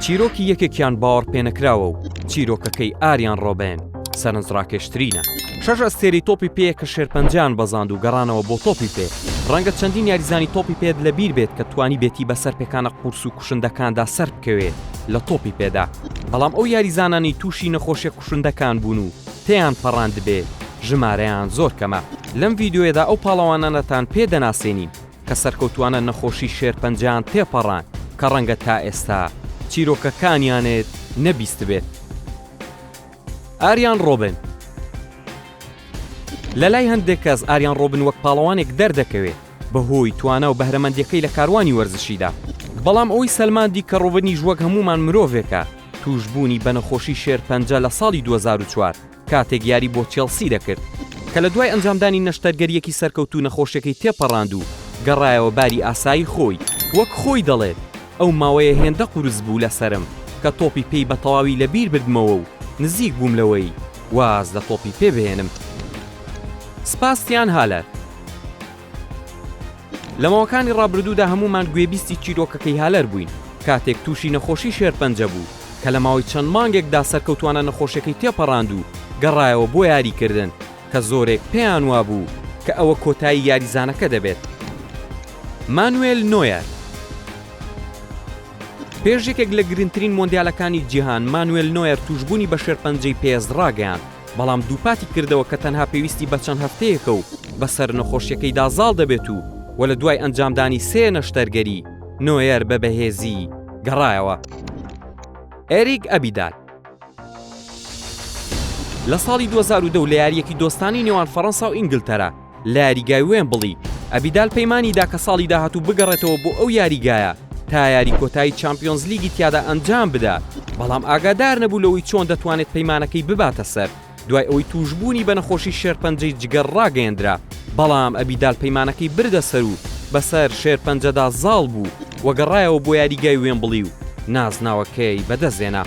چیرۆکی یەکێکیان باوەڕپێنەکراوە و چیرۆکەکەی ئاریان ڕۆبن سەرنجڕاکێشترینە. شەش ئەستێرەی تۆپی پێ کە شێرپەنجەیان بەزاند و گەڕانەوە بۆ تۆپی پێ. ڕەنگە چەندین یاریزانی تۆپی پێت لەبیر بێت کە توانیبێتی بەسەر پێکانە قورس و کوشندەکاندا سەربکەوێ لە تۆپی پێدا، بەڵام ئەو یاریزانانەی تووشی نەخۆشیە کوشندەکان بوون و تێیان پەڕاندبێ ژمارەیان زۆر کەمە. لەم ڤیدیۆیەدا ئەو پاڵەوانانەتان پێ دەناسێنین کە سەرکەوتووانە نەخۆشی شێرپەنجەیان تێپەڕاند کە ڕەنگە تا ئێستا چیرۆکەکانیانت نەبیستبێت. ئاریان ڕۆبن لەلای هەندێک کەس ئاریان ڕۆبن وەک پاڵەوانێک دەردەکەوێت بەهۆی توانا و بەهرەمەندیەکەی لە کاروانی وەرزشیدا، بەڵام ئەوەی سەلماندی کە ڕۆبنیش وەک هەموومان مرۆڤێکە، تووشبوونی بە نەخۆشی شێرپەنجە لە ساڵی 2004 کاتێک یاری بۆ چێڵسی دەکرد، کە لە دوای ئەنجامدانی نەشتەرگەرییەکی سەرکەوتوو نەخۆشیەکەی تێپەڕاند و گەڕایەوە باری ئاسایی خۆی، وەک خۆی دەڵێت، ئەو ماوەیە هێندە قورس بوو لەسەرم کە تۆپی پێی بە تەواوی لەبیر بردمەوە و نزیک بووم لەوەی واز لە تۆپی پێ بهێنم. سپاستیان هالەر. لە ماوەکانی ڕابردوودا هەموومان گوێبیستی چیرۆکەکەی هالەر بووین کاتێک تووشی نەخۆشی شێرپەنجە بوو کە لە ماوەی چەند مانگێکدا سەرکەوتوانە نەخۆشیەکەی تێپەڕاند و گەڕایەوە بۆ یاریکردن کە زۆرێک پێیان وابوو کە ئەوە کۆتایی یاریزانەکە دەبێت. مانوێل نۆیەر پێش یەکێک لە گرنترین مۆندیالەکانی جیهان مانوێل نۆیەر تووشبوونی بە شێرپەنجەی پێست ڕاگەیاند بەڵام دووپاتی کردەوە کە تەنها پێویستی بە چەند هەفتەیەکە و بەسەر نەخۆشیەکەیدا زاڵ دەبێت و و لە دوای ئەنجامدانی سێ نەشتەرگەری نۆیەر بە بەهێزی گەڕایەوە. ئێریک ئەبیدال لە ساڵی 2010 و لە یارییەکی دۆستانی نێوان فەڕەنسا و ئینگلتەرا لە یاریگای وێمبڵی، ئەبیدال پەیمانی دا کە ساڵی داهاتوو بگەڕێتەوە بۆ ئەو یاریگایە تا یاری کۆتایی چامپیۆنزلیگی تیادا ئەنجام بدات، بەڵام ئاگادار نەبوو لەوەی چۆن دەتوانێت پەیمانەکەی بباتە سەر دوای ئەوەی تووشبوونی بە نەخۆشی شێرپەنجەی جگەر ڕاگەیەندرا، بەڵام ئەبیدال پەیمانەکەی بردە سەر و بەسەر شێرپەنجەدا زاڵ بوو و گەڕایەوە بۆ یاریگای وێمبڵی و نازناوەکەی بەدەستهێنا.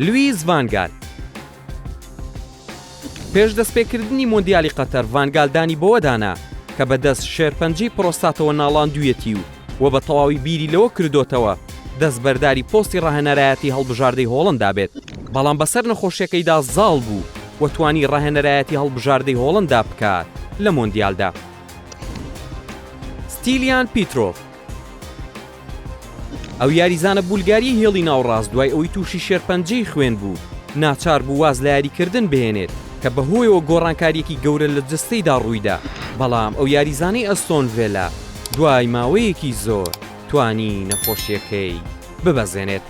لویس ڤان گال. پێش دەستپێکردنی مۆندیالی قەتەر، ڤان گال دانی بەوەدا نا کە بەدەست شێرپەنجەی پرۆستاتەوە ناڵاندوویەتی و و بە تەواوی بیری لەوە کردۆتەوە دەستبەرداری پۆستی ڕاهێنەرایەتی هەڵبژاردەی هۆڵەندا بێت، بەڵام بەسەر نەخۆشیەکەیدا زاڵ بوو و توانی ڕاهێنەرایەتی هەڵبژاردەی هۆڵەندا بکات لە مۆندیالدا. ستیلیان پیترۆڤ. ئەو یاریزانە بولگارییەی هێڵی ناوڕاست دوای ئەوەی تووشی شێرپەنجەی خوێن بوو، ناچار بوو واز لە یاریکردن بهێنێت، کە بەهۆیەوە گۆڕانکارییەکی گەورە لە جەستەیدا روویدا، بەڵام ئەو یاریزانەی ئەستۆن ڤێلا دوای ماوەیەکی زۆر توانی نەخۆشییەکەی ببەزێنێت.